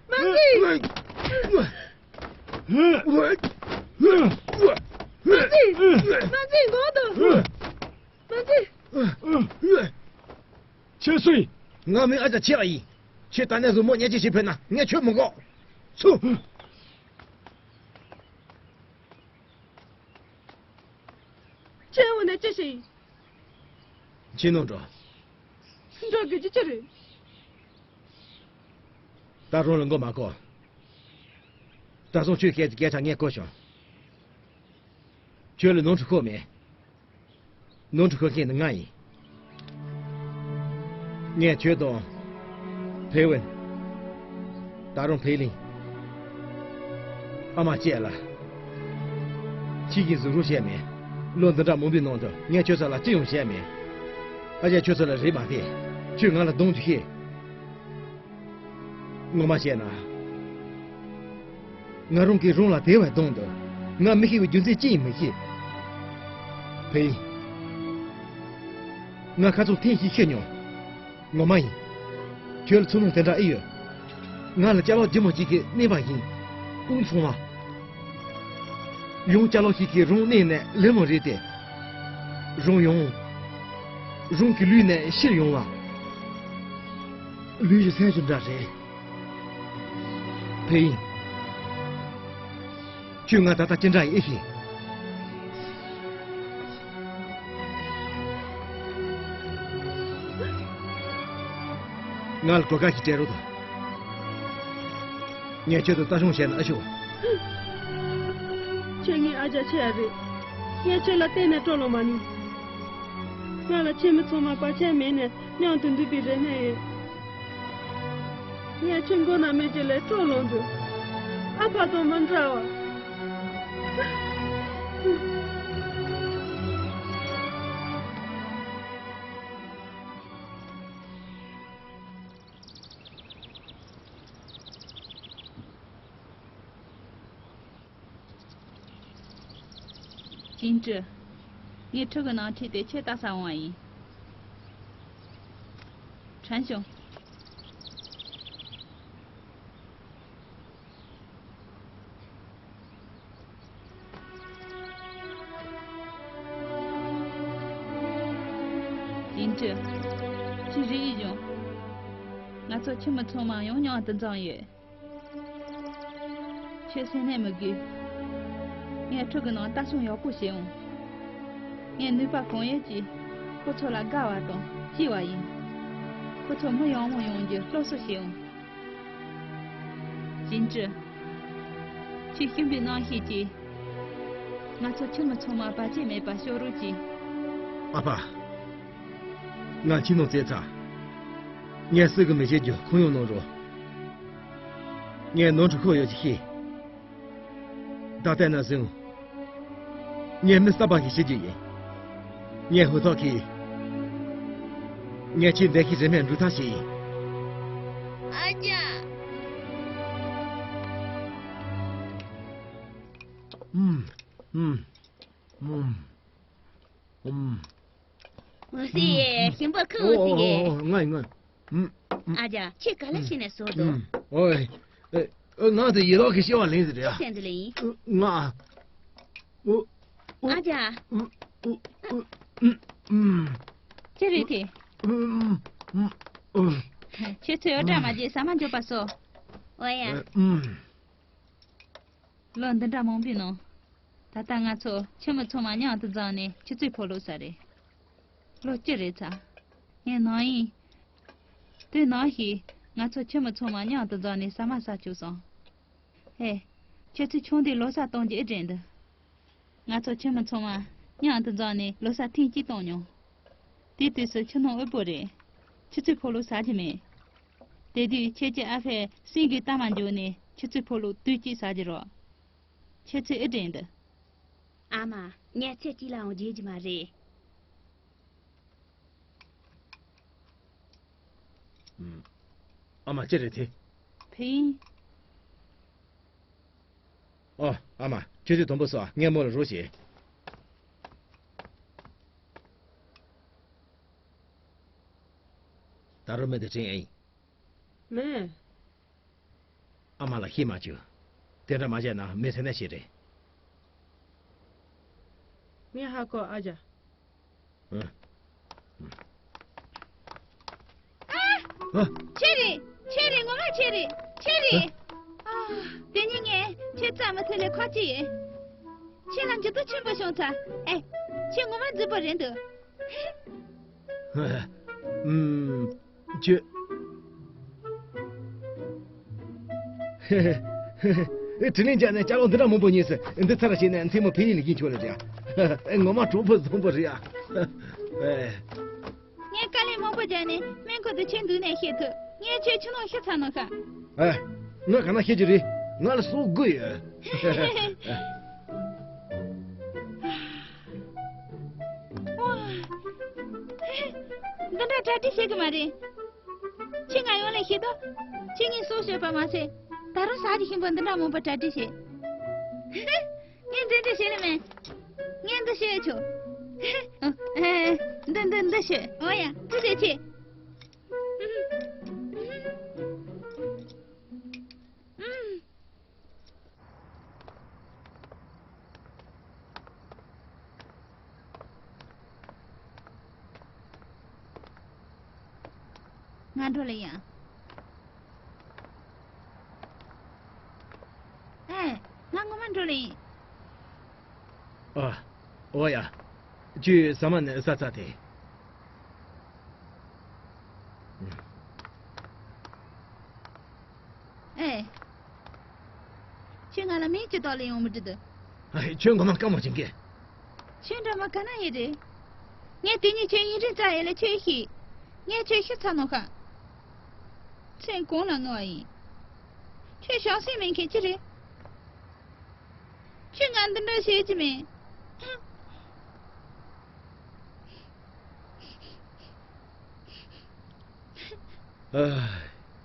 མ་འཛིན། མ་འཛིན། མ་འཛིན། མ་འཛིན། མ་འཛིན། མ་འཛིན། གོ་དང་། མ་འཛིན། ཁྱེད་སུ་ཡིན། ང་མིང་ཨ་ཅག་ཆེ་བ་ཡིན། ཁྱེད་ད་ནས་བཟུང་མོ་ཉལ་ཆས་ཤིག་ཕེབས་ན་ངས་ཁྱོད་མི་འགོག་ཚུ། ཁྱེད་འོ་ན་ཅི་ཞིག་ཁྱེད་ནང་འགྲོ། འགྲོ་དགོས་ཀྱི་ཅི་རེད། ད་རུང་ལ་མགོ་མ་འཁོར། ད་སོང་ཁྱོད་སྐད་ཀྱི་སྐད་ཆ་ངས་གོ་བྱུང་། ཁྱོད་ལ་ནོར་འཁྲུལ་ཤོར་མེད། ནོར་འཁྲུལ་ཤོར་མཁན་ནི་ང་ཡིན། ངས་ཁྱོད་དང་། ཕེ་ཝན། ད་རུང་ཕེ་ལིན། ཨ་མ་བཅས་ལ། ཁྱེད་ཀྱིས་གཟུགས་རུ་བཤད་མེད། ལོ་འདི་འདྲ་མང་པོའི་ནང་དུ་ངས་ཁྱོད་ཚོ་ལ་ཅི་ཡང་བཤད་མེད། ཨ་ཅག་ཁྱོད་ཚོ་ལ་རེ་མ་ཐེ། ཁྱོད་ང་ལ་གདོང་གཅིག་བཤད། ངོ་མ་བཤད་ན། ང་རང་གིས་རང་ལ་དེ་བས་གདོང་འདུག་ང་མི་ཤེས་པའི་རྒྱུ་མཚན་ཅི་ཡིན་མི་ཤེས། ཕེ་ཡིན། ང་ཁ་ཚོན་ཐེངས་ཤིག་ཤེས་མྱོང་། ངོ་མ་ཡིན། ཁྱོད་ལ་ཚོར་སྣང་དེ་འདྲ་ཨེ་ཡོད། ང་ལ་ཅ་ལག་ལྗིད་མོ་ཅིག་གིས་མནན་པ་ཡིན། དབུགས་འཚང་བ། ཡང་ཅ་ལག་ཞིག་གིས་རང་མནན་ནས་ལེབ་མོ་རེད་དེ། རང་ཡང་། རང་གི་ལུས་ནས་ཕྱིར་ཡོང་བ། ལུས་ཀྱི་སེམས་ཤིག་འདྲ་རེད། ཕེ་ཡིན། ཁྱོད་ང་ད་ལྟ་ཅི་འདྲ་ཡིན་ཨེ་ཤེས། ང་ལ་གོ་སྐབས་ཤིག་སྤྲད་རོགས་དང་། ངས་ཁྱོད་དང་ལྟ་སྲུང་བྱས་ན་ཨེ་ཆོག་ཁྱོད་ངའི་ཨ་ཅག་ཆེ་ཡ་རེད། ངས་ཁྱོད་ལ་གཏན་ནས་སྤྲོ་ལོང་མ་མྱོང་། ང་ལ་ཁྱིམ་མི་ཚང་མ་བར་ཆད་མེད་ནས་མཉམ་དུ་འདུག་པའི་རེ་སྨོན་ཡོད། ངས་ཁྱོད་མགོ་ན་མེད་ཀྱི་ལས་སྤྲོ་ལོང་འདུག་ཨ་ཕ་དང་མི་འདྲ་བ། ཅིན་ཀྲི། ངས་ཁྲི་གི་ནང་ཁྲིད་དེ་ཁྱེད་ལྟ་ས་འོང་བ་ཡིན། དྲན་བྱུང་། ཅིན་ཀྲི། ཅི་རིག་ཡིན་བྱུང་། ང་ཚོ་ཁྱིམ་མི་ཚང་མ་ཡང་མཉམ་དུ་འཛོམས་ཡོད། ཁྱོད་སེམས་ནད་མི་དགོས། ངས་ཁྲི་གི་ནང་ལྟ་སྲུང་ཡག་པོ་བྱེད་འོང་། ངས་ནུས་པ་གང་ཡོད་ཀྱིས་ཁོ་ཚོ་ལ་དགའ་བ་དང་སྐྱིད་པ་ཡིན། ཁོ་ཚོ་མི་ཡག་མོ་ཡོང་རྒྱུ་སློབ་གསོ་བྱེད་འོང་། ཅིན་ཀྲི། ཁྱོད་ཤུགས་པའི་རྣམ་ཤེས་ཀྱིས་ང་ཚོ་ཁྱིམ་མི་ཚང་མ་བར་ཆད་མེད་པ་ཤོག་རོགས་གྱིས། ཨ་ཕ། ང་ཁྱིམ་ནང་བཙལ་ཚར། ངས་སུ་གིས་མི་བྱེད་རྒྱུ་ཁོམ་ཡོང་གནང་རོགས། ངས་ནོར་འཁྲུལ་ཁོ་ཡོད་ཅེས་ཤེས། ད་ལྟ་ནས་བཟུང་། ངས་མི་གསར་པ་ཞིག་བྱེད་རྒྱུ་ཡིན། ངས་ཧུར་ཐག་གིས། ངས་ཁྱེད་འདས་ཤིང་རིན་མེད་འགྲུལ་ཐབས་ཤིག་ཡིན། ཨ་ཅག་ཨུམ། ཨུམ། ཨུམ། ཨུམ། འོ་སི། ཞིམ་པོ་ཁུ་འོ་སི་གེ་ཨོ་ཨོ་ང་ཡིན་ང་ཡིན། ཨ་ཅག་ཁྱེད་ག་ལ་ཕྱིན་ནས་བཟོ་འདུག་ཨོ་ཨེ། ཨེ། ང་དེ་ཡི་ལོག་གི་ཤེས་པ་ལེན་ཟེར་ཡ། ཅི་ཟེར་འདི་ལ་ཡིན། ང་། ཨོ། ཨོ། ཨ་ཅག་ཨོ། ཨོ། ཨོ། ཨུམ། ཨུམ། ཅི་རེད་དེ། ཨུམ། ཨུམ། ཨུམ། ཁྱེད་ཚོས་འུར་སྒྲ་མ་བརྗེད་ཟ་མ་འཇོག་པ་སོ། འོ་ཡ། ཨུམ། ལོ་འདི་འདྲ་མང་པོའི་ནང་། ད་ལྟ་ང་ཚོ་ཁྱིམ་མི་ཚང་མ་མཉམ་དུ་འཛོམས་ནས་ཆུ་ཚོད་ཕོ་ལོ་ས་རེད། ལོ་བཅུ་རེད་ཚ། ངས་ནང་ཡིན། དེ་ནང་བཞིན་ང་ཚོ་ཁྱིམ་མི་ཚང་མ་མཉམ་དུ་འཛོམས་ནས་ཟ་མ་ཟ་བཅུག་སོང་། ཧེ། ཁྱེད་ཚོས་ཆུང་དུས་ལོ་གསར་གཏོང་རྒྱུ་ཨེ་དྲན་འདུག་ང་ཚོ་ཁྱིམ་མི་ཚང་མ་མཉམ་དུ་འཛོམས་ནས་ལོ་གསར་ཐེངས་གཅིག་གཏོང་མྱོང་། དེའི་དུས་སུ་ཆུ་ནང་དབུལ་པོ་རེད། ཆུ་ཚོད་ཕོ་ལོ་ཟ་རྒྱུ་མེད། དེ་དུས་ཁྱེད་ཀྱི་ཨ་ཕས་སེང་གེའི་གཏའ་མ་འཇོག་ནས་ཆུ་ཚོད་ཕོ་ལོ་དུས་གཅིག་ཟ་རྒྱུ་རེད། ཁྱེད་ཚོས་ཨེ་དྲན་འདུག་ཨ་མ། ངས་ཚེ་གཅིག་ལའང་བརྗེད་རྒྱུ་མ་རེད། ཨ་མ་ཅི་རེད་དེ། ཕིན། ཨོ། ཨ་མ། ཁྱོད་ཚོས་དུམ་བུ་སོ་ངས་མོ་ལ་རོགས་བྱེད། ད་རུང་མི་དེ་དྲན་ཨེ་ཡིན། མེད། ཨ་མ་ལ་ཤེས་མ་བཅུག་དེ་འདྲ་མ་བྱས་ན་མི་ཚེ་ནས་ཤེས་རེད། ངས་ཧ་གོ་ཨ་ཅག་ཨ། ཨ། ཁྱེད་རེད། ཁྱེད་རེད། ངོ་མ་ཁྱེད་རེད། ཁྱེད་རེད། ཨ། དེ་ཉིན་ངས་ཁྱེད་རྩ་མི་ཐུབ་ལས་ཁ་ཅིག་ཡིན། ཁྱེད་ལ་འགྱུར་ལྡོག་ཆེན་པོ་བྱུང་ཚར། ཨེ། ཁྱེད་ངོ་མ་རྫིག་པོ་རེད་འདུག་ཨུམ། ཁྱོད། དྲིན་ལན་འཇལ་ནས་ཅ་ལག་འདི་འདྲ་མང་པོ་རྙེད་སོང་། འདི་ཚར་བྱས་ནས་མཚན་མོ་ཕན་ནུས་ལ་ཡིན་ཆོག་ལ་རེད། ངོ་མ་གྲོགས་པོ་བཟང་པོ་རེད་ཨ། ངས་དཀའ་ལས་མང་པོ་བརྒྱབ་ནས་སྨན་ཁང་དུ་ཁྱེད་འདུག་ནས་བཤད་ཐུབ། ངས་ཁྱོད་ཆུ་ནང་ཤི་ཚར་ནོ་ཤ། ཨེ། ངས་ག་ན་བཤད་རྒྱུ་རེད། ང་ལ་སྲོག་དགོས་ཡོད། ཝ། འདི་འདྲ་གྲ་སྒྲིག་བྱེད་གི་མ་རེད། ཁྱེད་ང་ཡོང་ལས་ཤེས་དོ། ཁྱེད་ངའི་སྲོག་གཅོད་པ་མ་ཟད། ད་རུང་ཟ་རྒྱུ་ཞིམ་པོ་འདི་འདྲ་མང་པོ་གྲ་སྒྲིག་བྱེད། ངས་འདི་འདྲ་བྱེད་ལེ་མེད། ངས་འདི་བྱེད་ཆོག་ཨེ། འདི་འདི་འདི་ཤོད། འོ་ཡ། ཅི་བྱེད་ཅི། ང་འགྲོ་ལེ་ཡིན། ཨེ། ང་ངོ་མ་འགྲོ་ལེ་ཡིན། ཨ། འོ་ཡ། ཁྱོད་ཟ་མ་ནི་ཟ་ཚར་ཏེ། ཨེ། ཁྱོད་ང་ལ་མིང་ཅི་བཏགས་ལེ་ཡོང་མི་འགྲོ་འདུག་ཨ། ཁྱོད་ངོ་མ་དཀའ་མོ་བྱེད་ཀྱི། ཁྱོད་འདྲ་མ་ག་ན་ཡོད་རེད། ངས་དེ་ཉིད་ཁྱོད་ཡིན་རིང་རྩ་ཡེ་ལ་ཁྱོད་ཤི། ངས་ཁྱོད་ཤི་ཚར་ནོ་ཤ། མཚན་གང་ལ་བསྔོ་བ་ཡིན། ཁྱོད་བྱང་སེམས་མེད་མཁན་ཅི་རེད། ཁྱོད་ང་འདི་འདྲ་བྱེད་ཀྱི་མེད། ཨ།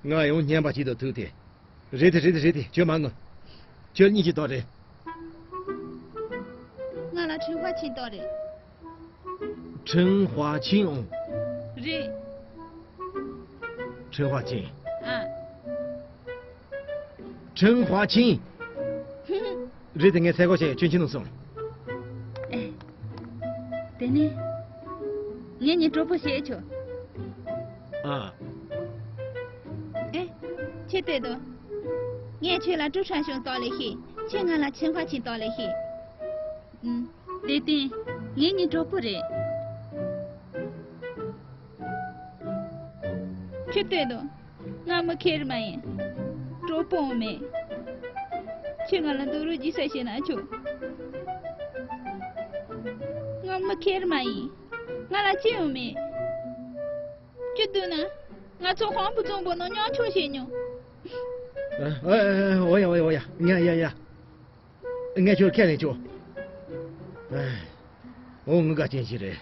ང་ཡང་སྙན་པ་ཅིག་ཏུ་ཐུག་སྟེ། རེད་དེ་རེད་དེ་རེད་དེ། ཁྱོད་མ་ངུ། ཁྱོད་སྙིང་རྗེ་དོ་རེད། ང་ལ་ཁྲེན་ཧྭ་ཆིན་དོ་རེད། ཁྲེན་ཧྭ་ཆིན་ཨང་། རེད། ཁྲེན་ཧྭ་ཆིན། ཨ། ཁྲེན་ཧྭ་ཆིན། རེད་དེ། ངས་ཚད་སྐོར་བྱས་ཡོད། ཁྱོད་ཕྱིན་ནང་སོང་། ཨེ། དེ་ནས། ངེད་གཉིས་གྲོགས་པོ་བྱེད་ཆོག་ཨ། ཨེ། ཁྱེད་ལྟོས་དང་། ངས་ཁྱོད་ལ་ཀྲུའུ་ཁྲན་ཞུང་བཏགས་ལེ་ཤི། ཁྱེད་ང་ལ་ཆིན་ཧྭ་ཆིན་བཏགས་ལེ་ཤི། ཨུམ། དེ་སྟེང་། ངེད་གཉིས་གྲོགས་པོ་རེད། ཁྱོད་ལྟོས་དང་། ང་མི་ཁེར་མ་ཡིན། གྲོགས་པོ་འོང་མེད། ཁྱོད་ང་ལ་འདུག་རོགས་གྱིས་ས་བྱེད་ན་ཆོག་ང་མི་ཁེར་མ་ཡིན། ང་ལ་ཅི་ཡང་མེད། ཁྱོད་འདུག་ན། ང་ཚོ་ཧོང་པོ་རྫོང་པོ་ནང་མཉམ་ཞོགས་བྱེད་མྱོང་། ཨ། ཨ། ཨ། འོ་ཡ། འོ་ཡ། འོ་ཡ། ཉ་ཡ་ཡ། ངས་ཁྱོད་ཁས་ལེན་ཆོག་ཨ། འོ། ངུ་དགའ་ཅན་ཞིག་རེད།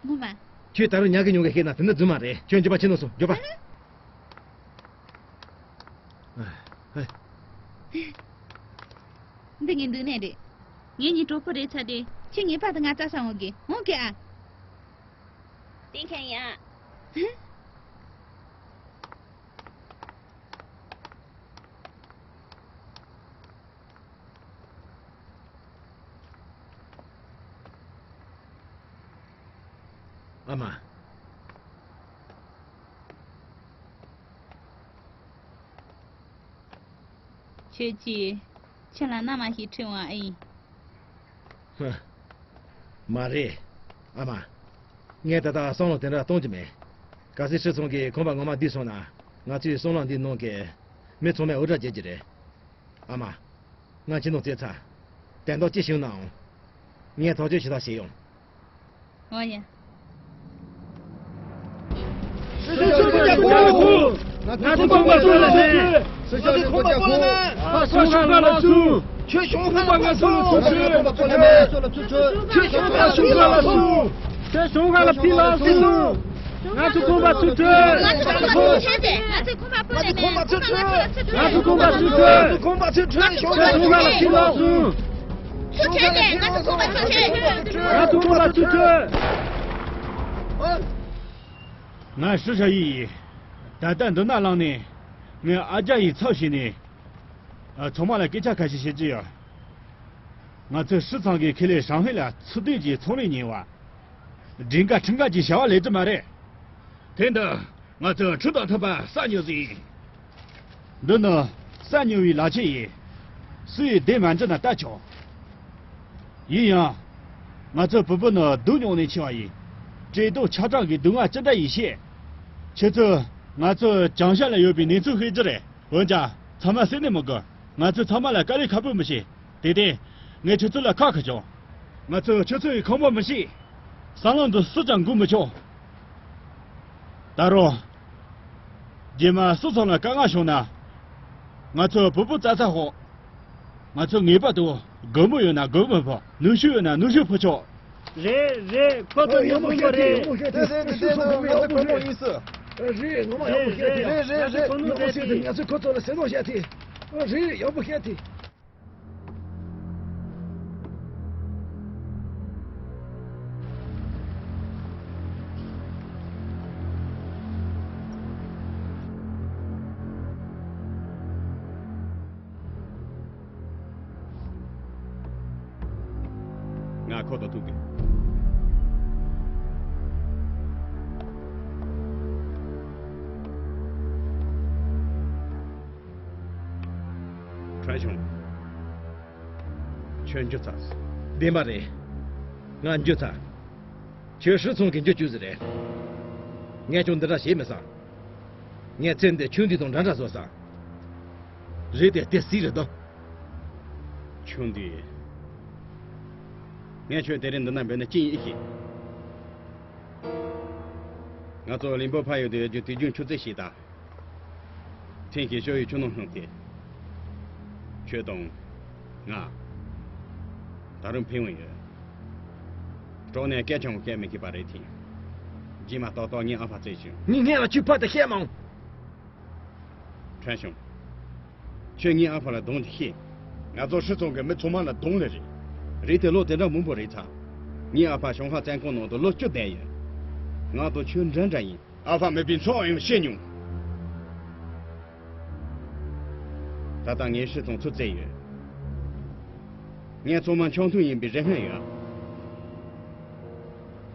ངུ་མ། ཁྱོད་ད་རུང་ཉལ་གི་མྱོང་གི་ཤེས་ན་དེ་འདྲ་རྫུན་མ་རེད། ཁྱོད་མགྱོགས་པ་ཕྱིན་ནང་སོང་། མགྱོགས་པ། ཨ། ཨ། འདི་ངའི་འདུག་གནས་རེད། ངེད་གཉིས་གྲོགས་པོ་རེད་ཚར་ཏེ། ཁྱོད་ངེས་པར་དུ་ང་རྩྭ་ཟ་འོང་གི། འོང་གི་ཨ། དེ་མཁན་ཡ། ཨ་མ། ཁྱོད་ཀྱིས་ཁྱེད་ལ་མནའ་མ་ཞིག་ཁྲིད་འོང་ཨེ་ཡིན། ཧ། མ་རེད། ཨ་མ། ངས་ད་ལྟ་བསམ་བློ་དེ་འདྲ་གཏོང་རྒྱུ་མེད། གལ་སྲིད་ཁྱེད་ཚང་གི་ཁང་པ་ངོ་མ་བསྡུས་སོང་ན། ང་ཚོའི་སྲང་ལམ་འདིའི་ནང་གི་མི་ཚང་མས་འུར་སྒྲ་བརྒྱབ་ཀྱི་རེད། ཨ་མ། ང་ཁྱེད་ནང་བཙལ་ཚར། དོན་དག་ཅི་བྱུང་ནའང་། ངས་ཐག་གཅོད་ཞུ་ཐབས་བྱེད་ཡོང་། འོ་ཡ། སྲིད་སྐྱོང་ལ་ཁུངས། ང་ཚོ་ཁང་པ་སོགས་ལ་ནས། སྲིད་སྐྱོང་ལ་ཁུངས། ཁ་སོ་ཁ་ལ་སུ། ཁྱོད་ཤོང་ཁ་ལ་སུ། ཁྱོད་ཤོང་ཁ་ལ་སུ། ཁྱོད་ཤོང་ཁ་ལ་སུ། ཁྱོད་ཤོང་ཁ་ལ་ཕི་ལ་སུ། ང་ཚོ་ཁང་པ་ཚུར་སྤྲོད། ང་ཚོ་ཁང་པ་ཚུར་སྤྲོད། ང་ཚོ་ཁང་པ་ཚུར་སྤྲོད། ཁང་པ་ཚུར་སྤྲོད། ཤོང་ཁ་ལ་ཕི་ལ་སུ། ཚུར་སྤྲོད། ང་ཚོ་ཁང་པ་ཚུར་སྤྲོད། ང་ཚོ་ཁང་པ་ཚུར་སྤྲོད། ང་ཧྲི་ཧྲ་ཡི་ཡིན། ད་ལྟ་འདི་ན་ལངས་ནས་ངའི་ཨ་ཅག་ཡི་ཚབ་བྱས་ནས། ཨ། ཚང་མ་ལ་སྐད་ཆ་ཁ་ཤས་བཤད་ཀྱི་ཡོད། ང་ཚོའི་སྲིད་ཚང་གི་ཁེ་ལས་ཧྲང་ཧའེ་ལ་ཚུར་སྟོན་གྱི་ཚོང་ལས་གཉེར་བ། སྒྲིག་འགལ་ཁྲིམས་འགལ་གྱི་བྱ་བ་ལས་རྒྱུ་མ་རེད། དེ་འདི་ང་ཚོས་ཁྲིམས་དང་མཐུན་པར་གསར་ཉོ་ཟིན། འདི་ནི་གསར་ཉོ་བའི་ལག་ཁྱེར་ཡིན། སུ་ཡིས་བདེ་མ་འཇོན་ན་ལྟ་ཆོག་ཡིན་ཡང་། ང་ཚོའི་བུ་སྤུན་ནི་སྡུག་མྱོང་ནས་ཆེ་བ་ཡིན། བཀྲེས་ལྟོགས་ཆག་གྲགས་ཀྱི་སྡུག་བསྔལ་ཅི་འདྲ་ཡིན་ཤེས། ཁྱེད་ཚོས་ང་ཚོའི་བྱང་ཤར་ལ་ཡོད་པའི་གནས་ཚུལ་ཤེས་ཀྱི་རེད། འོན་ཀྱང་ཚང་མ་གསན་ནས་མི་དགོས། ང་ཚོས་ཚང་མ་ལ་དཀའ་ལས་ཁག་པོ་མི་བྱེད། དེ་སྟེང་། ངས་ཁྱོད་ཚོ་ལ་ཁག་ཁུར་བྱུང་། ང་ཚོས་ཁྱོད་ཚོ་ཡི་ཁོམ་པ་མི་བྱེད། སྲང་ལམ་འདི་སུས་ཀྱང་འགུལ་མི་ཆོག་ད་རུང་། རྗེས་མ་སུ་ཚང་ལ་དཀའ་ངལ་བྱུང་ན། ང་ཚོས་བུ་སྤུན་རྩ་ཚ་ཤོག་ང་ཚོས་ངེས་པར་དུ་སྒོར་མོ་ཡོད་ན་སྒོར་མོ་ཕུལ། ནུས་ཤུགས་ཡོད་ན་ནུས་ཤུགས་ཕུལ་ཆོག་རེད་རེད། ཁོ་ཚོ་ཡག་པོ་བཤད་དེ། ཡག་པོ་བཤད་དེ། སུ་ཚང་གི་མི་ཡག་པོ་བཤད་དེ། རེད། ངོ་མ་ཡག་པོ་བཤད་དེ། རེད་རེད་རེད། ཡག་པོ་བཤད་དེ། ང་ཚོས་ཁོ་ཚོ་ལ་སེམས་ནོར་བཤད་དེ། རེད། ཡག་པོ་བཤད་དེ། ང་ཁོ་དང་ཐུག་དགོས། ཁྲོན་ཆུང་། ཁྱོད་འགྱོད་ཚར། བདེན་པ་རེད། ང་འགྱོད་ཚར། ཁྱོད་ཧྲི་ཚང་གི་འགྱོད་བཅུག་ཟེར་རེད། ངས་ཁྱོད་འདི་འདྲ་བྱེད་མི་བསམ། ངས་ཚེ་འདི་ཆུང་དུས་དང་འདྲ་འདྲ་བཟོ་བསམ། རེད་དེ་དེ་སྲིད་རེད་དོ། ཆུང་དུས། ངས་ཁྱོད་དེ་རིང་འདི་ན་འབོད་ན་ཅི་ཡིན་ཨེ་ཤེས། ང་ཚོ་ལིང་པོ་ཕ་ཡུལ་དུ་ཡོད་རྒྱུ་དུས་རྒྱུན་ཆུ་ཚོད་ཞིག་དང་། ཐེངས་ཀྱི་ཤོ་ཡི་ཆུ་ནང་ལྷུང་སྟེ། ཁྱོད་དང་། ང་། ད་རུང་ཕིང་ཡོད། གྲོགས་ནས་སྐད་ཆའང་བཤད་མི་ཤེས་པ་རེད་དེ། རྗེས་མ་ཏག་ཏག་ངའི་ཨ་ཕ་བཙལ་བྱུང་། ངས་ངེད་ལ་ཁྱོད་ཕར་དུ་བཤད་མང་། ཁྲོན་ཆུང་། ཁྱོད་ངའི་ཨ་ཕ་ལ་གདོང་ཅིག་བཤད། ང་ཚོ་ཧྲི་ཚང་གི་མི་ཚང་མ་ལ་གདོང་ལེན་རེད། རེད་དེ་ལོ་དེ་འདྲ་མང་པོ་རེད་ཚར། ངའི་ཨ་ཕ་ཞང་ཧ་བཙོན་ཁང་ནང་དུ་ལོ་བཅུ་བསྡད་ཡོད། ང་དང་ཁྱོད་འདྲ་འདྲ་ཡིན། ཨ་ཕ་མེད་པའི་འཚོ་བ་ཡང་བྱེད་མྱོང་། ད་ལྟ་ངས་ཧྲི་ཚང་ཚུར་བཙལ་ཡོད། ངས་ཚང་མ་འཆམ་མཐུན་ཡིན་པའི་རེ་སྨོན་ཡོད།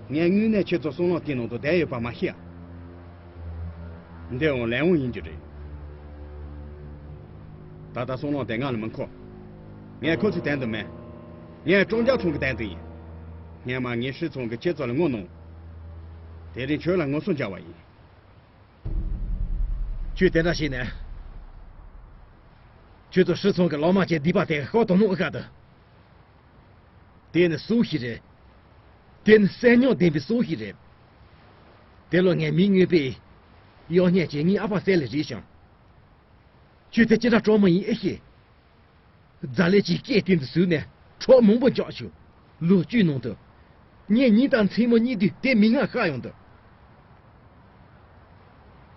ངས་དངོས་གནས་ཁྱེད་ཚོ་སྲང་ལམ་དེའི་ནང་དུ་བསྡད་ཡོད་པ་མ་ཤེས། འདི་འོང་ལན་འོང་ཡིན་རྒྱུ་རེད། ད་ལྟ་སྲང་ལམ་དེ་ང་ལ་མི་མཁོ། ངས་ཁོ་ཚོའི་དོན་དུ་མིན། ངས་ཀྲང་རྒྱ་ཚང་གི་དོན་དུ་ཡིན། སྔོན་མ་ངས་ཧྲི་ཚང་གི་ཁྱེད་ཚོ་ལ་ངོ་གནོང་། དེ་རིང་ཁྱོད་ལ་ངོ་སྲུང་བྱ་བ་ཡིན། ཁྱོད་དེ་འདྲ་བྱས་ནས། ཁྱོད་ཚོ་ཧྲི་ཚང་གི་ལག་དམར་གྱི་སྡིག་པ་དེ་ཤོར་དང་གནོང་ཨེ་དཀའ་དུ། དེ་ནི་སྲོག་ཤིག་རེད། དེ་ནི་བསོད་སྙོམས་ལྡན་པའི་སྲོག་ཤིག་རེད། དེ་ལོ་ངས་མི་མངོན་པའི་གཡོག་བརྙན་གྱིས་ངའི་ཨ་ཕ་བསད་ལ་རེད་ཤག་ཁྱོད་དེ་ཅི་འདྲ་དྲང་མོ་ཡིན་ཨེ་ཤེས། རྫ་ལས་ཀྱི་སྐད་སྟེང་དུ་ཟུག་ནས་ཁྲག་མང་པོ་འཇགས་བྱུང་། ལོ་བཅུའི་ནང་དུ། ངས་ཉིན་དང་མཚན་མོ་གཉིས་དུས་དེ་མི་ངན་ཤ་ཡོང་དུ།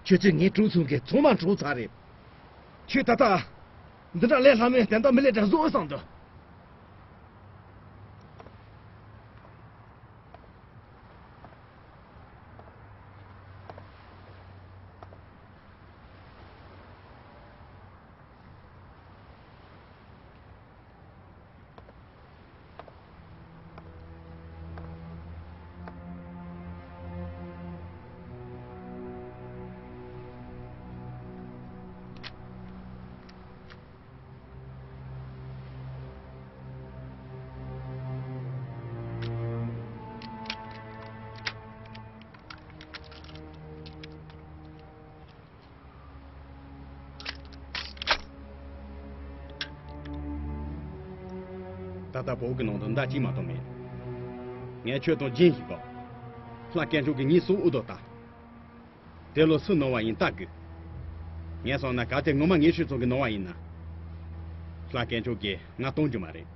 ཁྱོད་ཚོས་ངའི་གྲོགས་ཚོ་གི་ཚང་མ་འཕྲོག་ཚར་རེད། ཁྱོད་ད་ལྟ་འདི་འདྲ་ལས་སླ་མོའི་དན་རྟགས་མི་ལས་འདྲ་བཟོ་ཨེ་བསམ་འདུག་ད་ལྟ་བོད་ཀྱི་ནང་དུ་མདའ་གཅིག་མ་གཏོགས་མེད། ངས་ཁྱོད་དང་རྒྱན་ཞིག་འབག་ལྷ་སྐལ་མཆོག་གིས་ངའི་སྲོག་དབུ་ཏོ་བཏགས། དེ་ལོ་སུ་ནོར་བ་ཡིན་ལྟ་དགོས། ངས་སོང་ན་གལ་ཏེ་ངོ་མ་ངའི་ཧྲི་ཚང་གི་ནོར་བ་ཡིན་ན། ལྷ་སྐལ་མཆོག་གིས་ང་གཏོང་རྒྱུ་མ་རེད།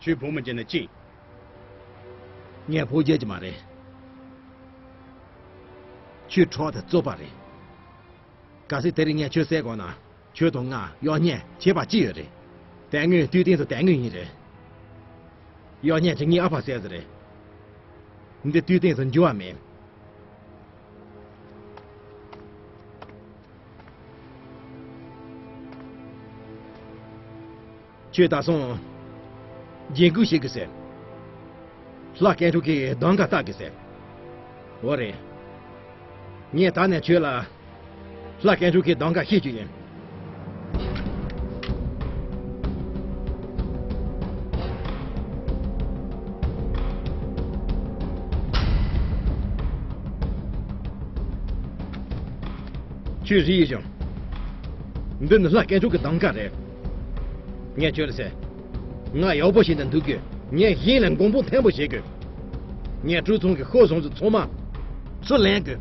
ཁྱོད་བུ་མོ་བརྒྱབ་ན་ཅི། ངས་བུ་བརྒྱབ་ཀྱི་མ་རེད། ཁྱོད་གྲོགས་དེ་རྩོད་པ་རེད། གལ་སྲིད་དེ་རིང་ངས་ཁྱོད་བསད་དགོས་ན། ཁྱོད་དང་ང་གཡོག་བརྙན་བྱེད་པ་ཅི་ཡོད་རེད། དེ་སྔོན་དུས་སྟེང་དུ་དེ་སྔོན་ཡིན་རེད། གཡོག་བརྙན་གྱིས་ངའི་ཨ་ཕ་བསད་ཟེར་རེད། འདི་དུས་སྟེང་དུ་འགྱུར་བ་མེད། ཁྱོད་ད་སོང་། རྒྱན་སྐུལ་བྱེད་དགོས་ཟེར། ལྷ་སྐལ་མཆོག་གིས་གདམ་ག་བཏགས་དགོས་ཟེར། འོ་རེད། ངས་ད་ནས་ཁྱོད་ལ། ལྷ་སྐལ་མཆོག་གིས་གདམ་ག་བྱེད་རྒྱུ་ཡིན། ཁྱོད་རིག་ཡོད་ཀྱང་། འདི་ནི་ལྷ་སྐལ་གྲུབ་ཀྱི་གདམ་ཀ་རེད། ངས་ཁྱོད་ལ་ཟེར། ང་ཡག་པོ་ཞིག་ནས་འདུག་དགོས། ངས་གཞན་ལ་མགོན་པོ་འཐེན་པོ་བྱེད་དགོས། ངས་ཀྲུའུ་ཚང་གི་ཤོ་ཟོང་ཚོ་ཚང་མ་ཚུར་ལེན་དགོས།